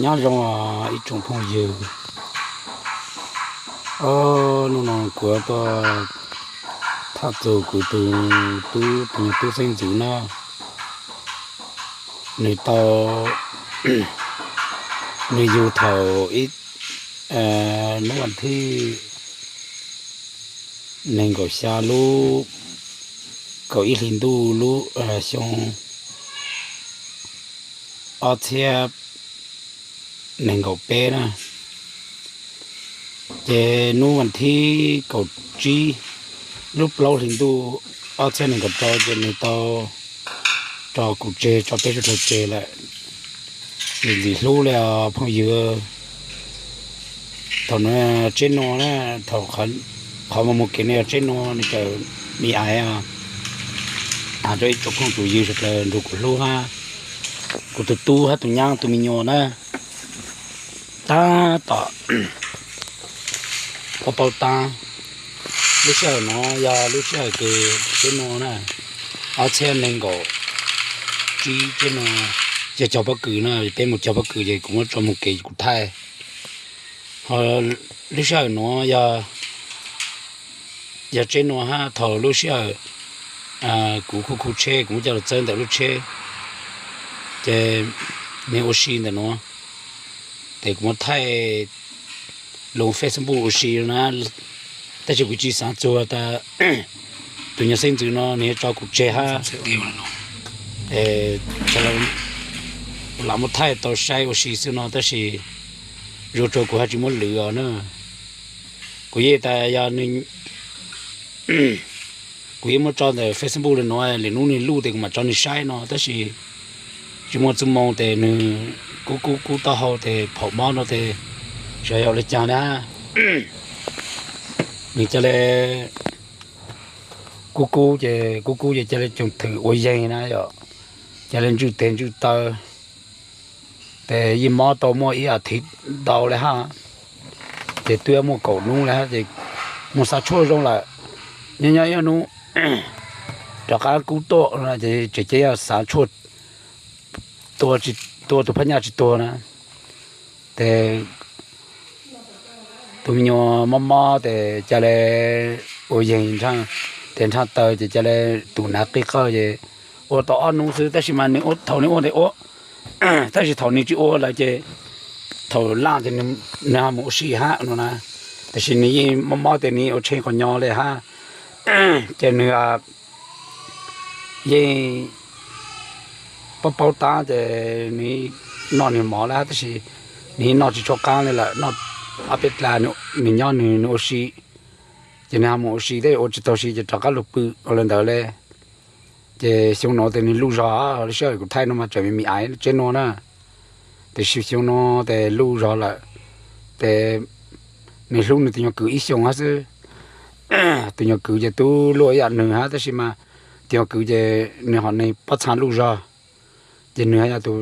Nyob zoo ib tsoom phooj ywg, hnub no kuv tuaj tham txog kuv tus tub, tus nyuag tub xeeb ntxwv na. Nws tau, nws yug thaum ib, hnub vas thib nees nkaum xya lub kaum ib hlis ntuj lub xyoo ob txhiab nees nkaum peb na. Ces hnub vas thib kaum tsib lub plaub hlis ntuj ob txhiab nees nkaum rau ces nws tau tso kuv tseg, tso peb suav dlawg tseg lawm. Ntxim ntxim hlub li os phooj ywg. Thaum nws tseb nua na, thaum qhov mus mus kev nws yog tseb nua nws txawm me ais. Hais rau ib tsoom phooj tsoom ywg sawv daws nrog kuv hlub hab, kuv tus tub hab tus nyab tus me nyuam na, tab tom paub paub tab. Lub sij hawm no yog lub sij hawm kws tseb nua na, ob txhiab nees nkaum tsib tseb nua, ces cog pob kws na, peb mus cog pob kws ces kuv muab tso mus kev kuv thaij. Ho lub sij hawm nuav yog, yog tseb nua hab, thaum lub sij hawm kuv khu khu tsheb, kuv muab coj los txawb ntawm lub tsheb, ces nws ua si ntawm nuav, ces kuv muab thaij lub Facebook ua si na, tab sis kuv tsi xaav txuag tas tus nyuag xeeb ntxwv no nws yuav tso kuv tseg hab. Lam muab thaij tau saib ua si xwb no tab sis zoo rua kuv hab tsi muab lwv os na. Kuv yeej tas yog nws, kuv yeej muab tso ntawm Facebook le nuav, lwm nub nws luj tes kuv mam tso nws saib no tab sis tsi muaj txuj moo tes nws kub kub kub taub hau tes phaum mob no tes xyov yog le caag na. Nws ca le kub kub ces, kub kub ces ca le coog thwm ua yeeg na yom, ca le ntswj teg ntswj taw. Ces yeej mob tau muaj ib as thiv ntau le hab, ces twb muaj kaum nub le hab ces moog xav tshuaj zoo lawm, nyob nyob ib nub rov qab kub tuaj, ces tseem cia xav tshuaj tua tus phab nyaj tsi tuag na. Ces tus me nyuam mob mob tes ca le ua yeeg, tes nrhaj taw ces ca le tus nav qig qawj ces ua tau ob nub xwb tab sis mas nws thaum nws ua tes ua, tab sis thaum nws tsi ua lawm ces thaum laj ces nws ho mus ua si hab no na. Tab sis nws yeej mob mob tes nws yeej ua tshee qhov nyo le hab, ces nws yeej paub paub tab ces nws noj nws mov le hab tab sis nws yeej noj tsi tshua qaab le lawm, noj ob peb dlaag nws nyob nws ua si, ces nws ho mus ua si tab ua tsi taug si ces rov qab lug pw ua le ntawd le. Ces xyoo nuav tes nws luj zog, lub sij hawm kuv thaij no mas tseem me me aiv tseb nua na, tab sis xyoo nuav tes luj zog lawm, tes nws hlub nws tus nyuag kwv ib xyoos hab xwb. Tus nyuag kwv ces tub luaj ib yam nws hab tab sis mas tus nyuag kwv ces nws ho nws pob txha luj zog, ces nws ho yog tus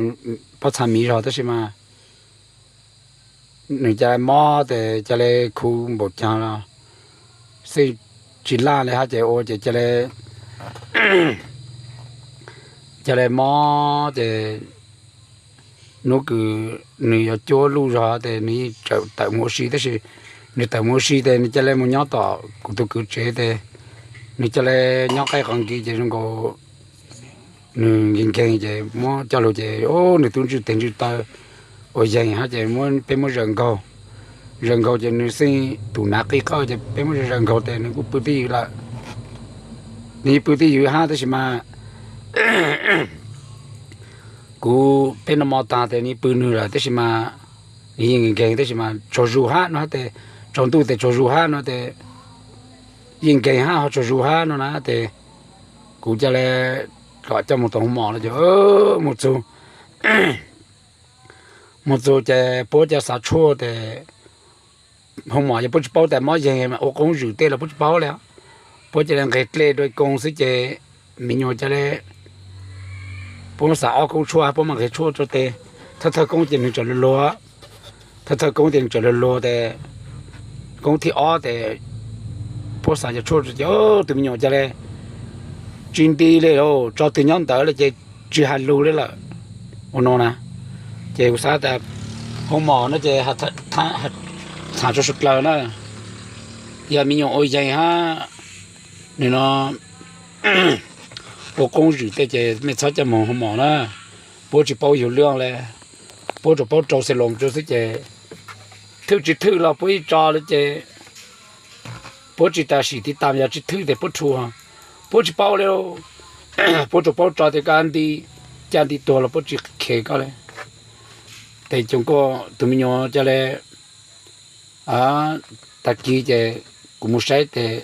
pob txha miv zog tab sis mas nws ca le mob tes ca le khu npaum caag los xij tsi laj le hab ces ua ces ca le, ca le mob ces hnub kws nws yuav cuab luj zog tes nws yeej tawm mus ua si tab sis nws tawm mus ua si tes nws ca le mus nyob tom kuv tus kwv tsev tes nws ca le nyob qaij qhov nkis ces zoo nkaus nws nkeeg nkeeg ces muab coj lug ces nws tub ntswj teg ntswj taw ua yeeg hab ces peb muab zawm nkaug, zawm nkaug ces nws xij tus nav qig qawj ces peb muab zawm nkaug tes nws kuj pw twj ywm lawm. Nws pw twj ywm hab tab sis mas kuv peb noj mov taag tes nws pw nws lawm tab sis mas nws yeej nkeeg nkeeg tab sis mas tsaug zug hab no hab tes, tsaus ntuj tes tsaug zug hab no tes yeej nkeeg hab ho tsaug zug hab no na tes kuv ca le kom coj mus tom hoo mom no ces mus txug, mus txug ces puab ca xav tshuaj tes hoo mom ces puab tsi paub tas mob yeeg ua qoob zwm tej los puab tsi paub le. Puab ca le nqeg dlej dua koos xwb ces me nyuam ca le, puab xav ob koob tshuaj puab mam nqeg tshuaj rua tes thawj thawj koob ces nws txawm luag luag, thawj thawj koob ces nws txawm luag luag tes koob thib ob tes puab xav cov tshuaj ces tus me nyuam ca le tsi nti le, tso twg nyob ntawd le ces tsi has lug le lawm ua no na. Ces kuv xav tas Hoo mom no ces tham tso suav dlawg na, yog me nyuam ua yeeg hab, nim no ua qoob zwm tej ces mej txhob coj moog hoo mom na. Puab tsis paub yug lwj le, puab tsuas paub rau xe loos rua xwb ces thwj tsis thwj los puab yeej tso le ces puab tsis tas sim tiv tas, yog tsis thwj tes puab rhuav, puab tsis paub le. Puab tsuas paub tso tes koj nti, caj nti tuag los puab tsis khes koj le. Tes coom kuj tug me nyuam ca le, tag kis ces kuv mus saib tes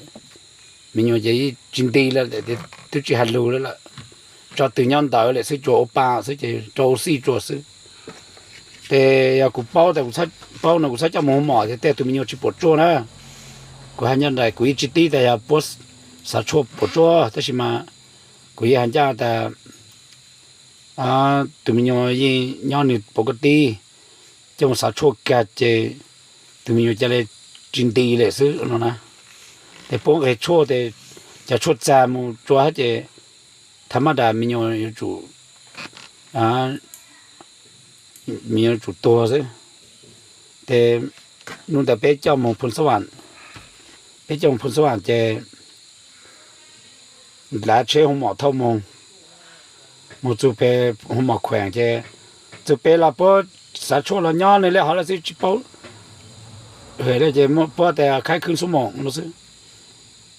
me nyuam ces tsis nti le, twb tsis has lug le lawm. Tso twg nyob ntawd le xwb, tsuas ua pa xwb ces rau xij tsuas xwb. Tes yog kuv paub tas, paub no kuv txhob coj mus hoo mom ces tej tug me nyuam tsis puam tsuaj na. Kuv has ncaj nraim kuv yeej tsis tib tas yog puab xav tshuaj puam tsuaj, tab sis mas kuv yeej has ncaj tas tug me nyuam yeej nyob nwg puas koj tib, coj mus xav tshuaj kag ces tug me nyuam ca le tsis nti le xwb no na. Tes puab nqeg tshuaj tes cov tshuaj txag mus tsua hab ces tha mab das me nyuam yuav tsum, me nyuam yuav tsum tuag xwb. Tes nub ntawd peb coj mus Phoos Xab Vam, peb coj mus Phoos Xab Vam ces lav tsheb hoo mom thauj moog, moog txug peg hoo mom khueem ces txug peg los puab xav tshuaj los nyob nwg le hov le xwb tsis paub. Ces puab tas khaib khwb xuab moom no xwb.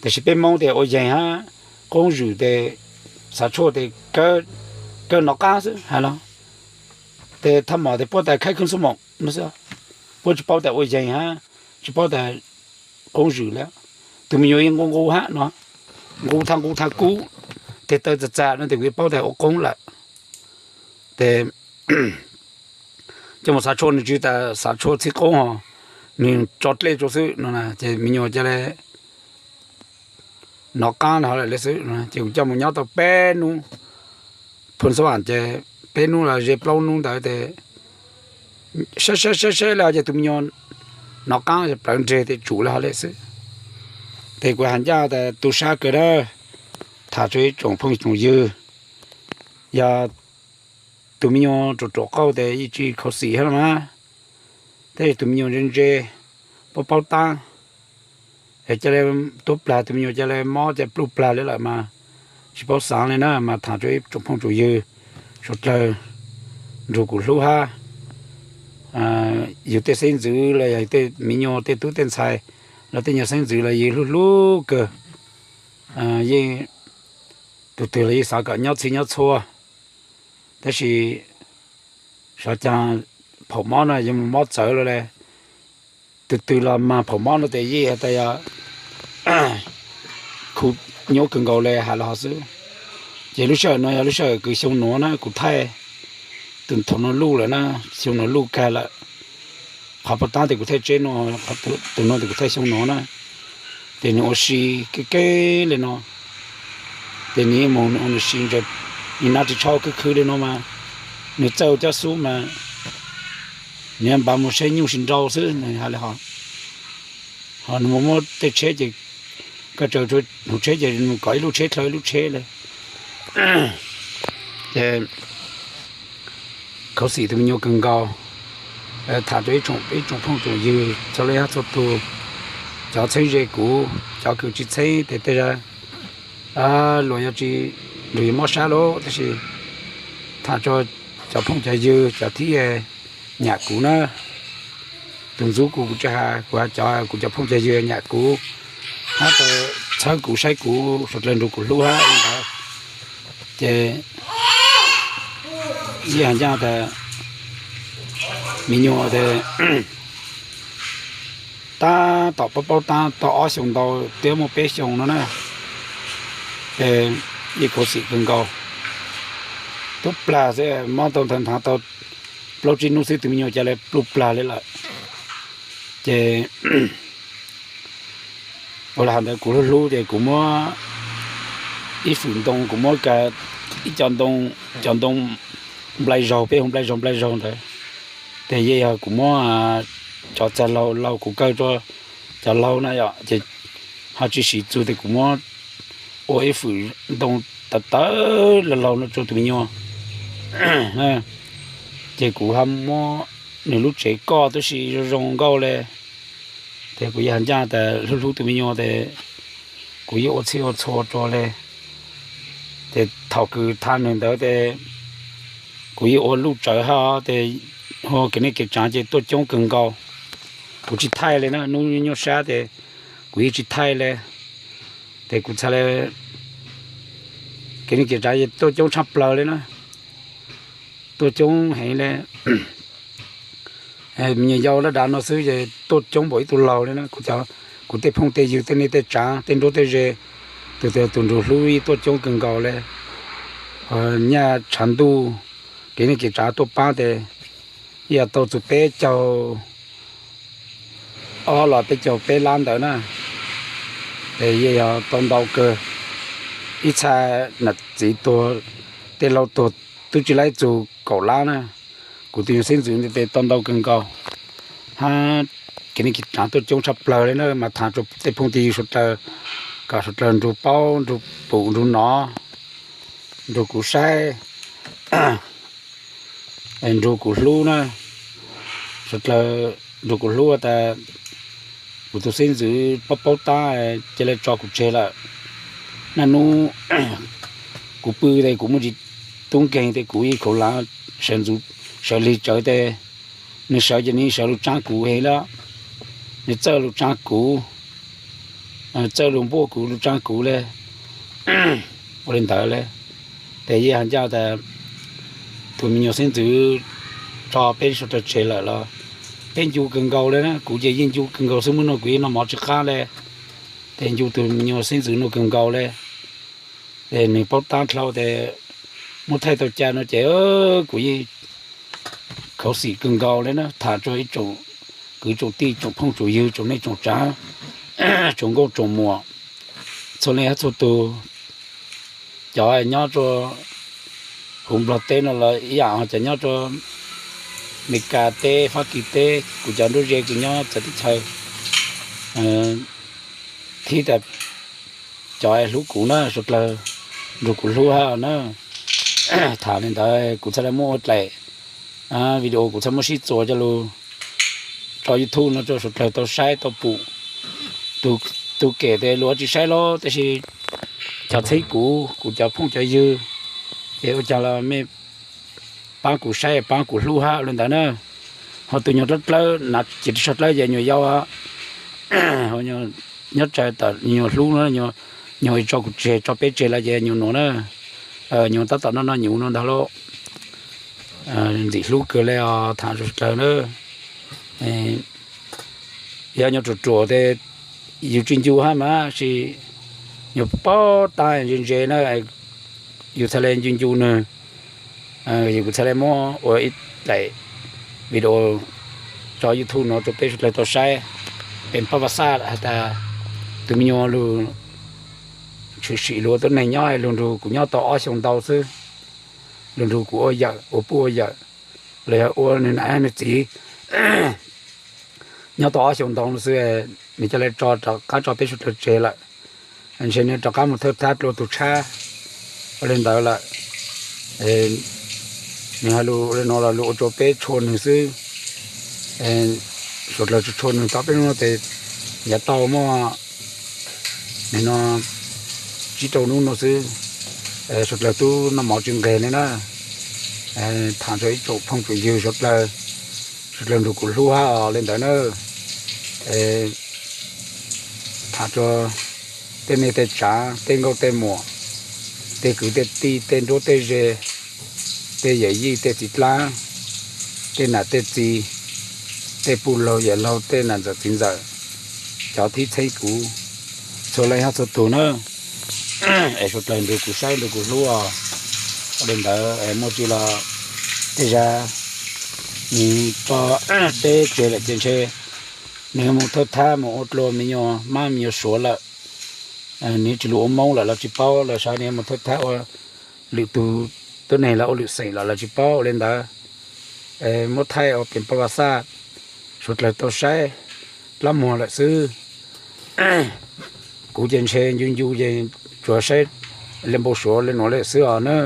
Tab sis peb Moob tes ua yeeg hab qoob zwm tes xav tshuaj tes kawg nov qaab xwb has los. Tes thaj mom tes puab tas khaib khwb xuab moom no xwb, puab tsis paub tas ua yeeg hab tsis paub tas qoob zwm le. Tug me nyuam yeej nqus nqus hab no, nqus thaaj nqus thaaj kub, tes taw txag txag no tes kuv yeej paub tas ua qoob lawm. Tes coj mus xav tshuaj nwg tsis tas xav tshuaj txhib qoob hos, nwg tso dlej rua xwb no ces me nyuam ca le nov qaab hov le xwb. Ces kuv coj mus nyob tau peb nub Phoos Xab Vam ces peb nub los ze plaub nub ntawd tes saib saib saib saib le ces tug me nyuam nov qaab plawv nreg tes tsum le hov le xwb. Tes kuv has ncaj tas tu sab kawg dawb, tham tsua ib tsoom phooj tsoom ywg, yog tug me nyuam ruam ruam qauj tes yeej tsis khuv xim hab los mas, tab sis tug me nyuam ntse ntse, paub paub taab, ca le tuab plag, tug me nyuam ca le mob ca pluj plag le lawm mas tsis paub xaav le na. Mas tham tsua ib tsoom phooj tsoom ywg suav dlawg nrug kuv hlub hab, yug tej xeeb ntxwv los yog tej me nyuam tej tub tej ntxhais los tej nyuag xeeb ntxwv los yeej hlub hlub kawg. Yeej tug twg los yeej xav kom nyob txhij nyob txhua, tab sis xyov caag phaum mob no yuav mus mob txawv lawm le. Tug twg los mag phaum mob no tes yeej has tas yog khuv nyuaj kawg nkaus le has los hov xwb. Ces lub sij hawm no yog lub sij hawm kws xyoo nuav na, kuv thaij tug thaum nuav luj lawm na, xyoo nuav luj kag lawm. Qhov puag taab tes kuv thaij tseb nuav, tug nuav tes kuv thaij xyoo nuav na. Tes nwg ua si kev kev le no, tes nwg yeej moog ua nwg si ntsa, nwg nab ris tsho khwb khwb le no mas, nwg txawj coj xub mas, nwg npav mus saib nyuj sis nrau xwb nwg has le hov. Ho nwg mus muab tej tsheb ces koj tsaws hauv tsheb ces mus kom ib lub tsheb dlhau ib lub tsheb le. Ces khuv xim tug me nyuam kawg nkaus. Tham rua ib tsoom phooj tsoom ywg txhua leej txhua tug, cov txheeb ze kuv, cov kws tsis txheeb tes tej zag luag yuav tsis, luag yuav mob sab lawm, tab sis tham rua cov phooj cov ywg cov thib nyam kuv na. Tug ntxub kuv kuv tsi has, kuv has cov kuv cov phooj cov ywg nyam kuv hab txhawb kuv saib kuv suav dlawg nrug kuv hlub hab ntawd. Ces yeej has ncaj tas me nyuam tes tab tom paub paub taab tau ob xyoo ntau, twb muaj peb xyoo no na. Ces yeej khuv xim kawg nkaus. Tub plag xwb, mob tau nthav nthav tau plaub tsib nub xwb tug me nyuam ca le pluj plag le lawm. Ces ua le has ntawd kuv hlub hlub ces kuv muab ib fwm ntoo, kuv muab kag ib co ntoo, cov ntoo nplai zaug, peb hu nplai zaug nplai zaug ntawd. Tes yeej yog kuv muab cov txag laug laug kuv kawg rua cov laug na yom, ces ho tsis siv txug tes kuv muab ua ib fwm ntoo tawv tawv laug laug no rua tug me nyuam. Ces kuv ho muab nws lub tsev koj tub si zoo zoo nkauj le. Ces kuv yeej hais ncaj tas hlub hlub tus me nyuam ces kuv yeej ua txhij ua txhua rau le. Ces thaum kws tham nws ntawd ces kuv yeej ua luj tsawv hab ces hu kev neej kev tsav ces tuaj coob kawg nkaus. Kuv tsis thaij le na, hnub nyuaj sab ces kuv yeej tsis thaij le. Ces kuv txhais le kev neej kev tsav ces tuaj coob tshaj plaws le na, tuaj coob heev le. Me nyuam yaus laj dav no xwb ces tuaj coob npaum ib tug laug le na. Kuv tej phooj tej ywg tej neej tej tsav tej nruab tej ze, tus twg tus nrug hlub yeej tuaj coob kawg nkaus le. Nyaj tshav ntuj kev neej kev tsav tuaj pab ces yeej yog tau txug peb caug ob los peb caug peb lab ntawd na. Ces yeej yog tau ntau kawg, ib txha nam txiv tuag tej laug tuag twb tsis laib txug kaum lab na. Kuv tus nyuag xeeb ntxwv ntawd ces tau ntau kawg nkaus hab kev neej kev tsav tuaj coob tshaj plaws le na. Mas tham rua tej phooj tej ywg suav dlawg kom suav dlawg nrug paub nrug pum nrug nov nrug kuv saib nrug kuv hlub na. Suav dlawg nrug kuv hlub tas kuv tus xeeb ntxwv paub paub tab cia li tso kuv tseg lawm. Naj nub kuv pw tes kuv muaj tsis tub nkeeg tes kuv ib khaum laav sawv ntxuv sawv lig tsawv tes nws sawv ces nws sawv lug tsaab kuv heev le, nws txawj lug tsaab kuv, txawj lug npuaj kuv lug tsaab kuv le. Ua li ntawd le, tes yeej has ncaj tas tus me nyuam xeeb ntxwv tso peb suav dlawg tseg lawm los peb ncu kawg nkaus le na. Kuv ces yeej ncu kawg nkaus xwb, muaj nuj kuv yeej noj mov tsis qab le, tes ncu tus me nyuam xeeb ntxwv nuav kawg nkaus le. Tes nws paub tab dlhau tes muab thaij tau ca no ces kuv yeej khuv xim kawg nkaus le na. Tham rua ib tsoom kwv tsoom tij tsoom phooj tsoom ywg tsoom neej tsoom tsav tsoom nkauj tsoom muam txhua leej hab txhua tug, cov nyob rua huv Nplog teb no los ib yaam, cov nyob rua Amelikas teb, Fab Kis teb, kuv cov nruab ze kws nyob txawv teb chaws, thib tas cov hlub kuv na, suav dlawg nrug kuv hlub hab na. Tham li ntawd kuv txhaj le muab ua dlaim video, kuv txhaj muab sib txuas coj lug tso YouTube no rua suav dlawg tau saib tau pum. Tug kem tes luag tsis saib los tab sis cov txheeb kuv, kuv cov phooj cov ywg, ces ua caag los mej paab kuv saib paab kuv hlub hab li ntawd na. Ho tus nyuag dlawb dlawb na, ces tsis tshua dlawb ces nyuam yaus nyob tsawg tom nyuag hlub na, nyuag tso kuv tseg tso peb tseg lawm ces nyuag nuav na, nyuag tab tom noj noj nyuv no ntag lauj. Ntxim hlub kawg le os, tham suav dlawg na. Yog nyuag ruam ruam tes yus tsis ncu hab mas sis nyuag paub tab ntse ntse na, yus txhaj le ncu ncu nwg. Yus kuv txhaj le muab ua ib dlaim video tso YouTube no rua peb suav dlawg tau saib. Peb pab vaj xaj has tas tus me nyuam lug tshwm sim lug ua tuab neeg nyob, lug nrug kuv nyob tau ob xyoo ntau xwb, lug nrug kuv ua yawm ua puj ua yawm los yog ua nwg nam nwg txiv nyob tau ob xyoo ntau xwb, nwg ca le tso rov qab tso peb suav dlawg tseg lawm. Ntshe nwg rov qab moog thawj thab dlua tug tshab ua li ntawd lawm. Nwg has lug ua li no los lug ua rua peb tshua nwg xwb. Suav dlawg tshua nwg tau peb nub no tes yav tau muaj nwg no tsib rau nub no xwb, suav dlawg tub noj mov tsis nqeg le na. Tham rua ib tsoom phooj tsoom ywg suav dlawg, suav dlawg nrug kuv hlub hab os li ntawd na. Tham rua tej neej tej tsav tej nkauj tej muam, tej kwv tej tij tej nruab tej ze, tej yawm yij tej txiv dlaab, tej nam tej txiv, tej puj laug yawm laug tej nam ntxawm txiv ntxawm, cov thib txheeb kuv txhua leej hab txhua tug na. Es suav dlawg nrug kuv saib nrug kuv hlub os. Ua li ntawd muaj tsi los tej zag nwg tso peb tseg lawm ces ntshe nwg moog thawj thab moog ua dlua me nyuam mab me nyuam suav lawm. Nwg tsis lug ua Moob lawm los tsis paub, los saib nwg moog thawj thab ua lwm tug tuab neeg los ua lwm xeem lawm los tsis paub. Ua li ntawd muab thaij ua pem pab vaj xaj suav dlawg tau saib dlaab muag lawm xwb. Kuv ces ntshe ncu ncu ces tsuas saib le npau suav le nuav lawm xwb os na.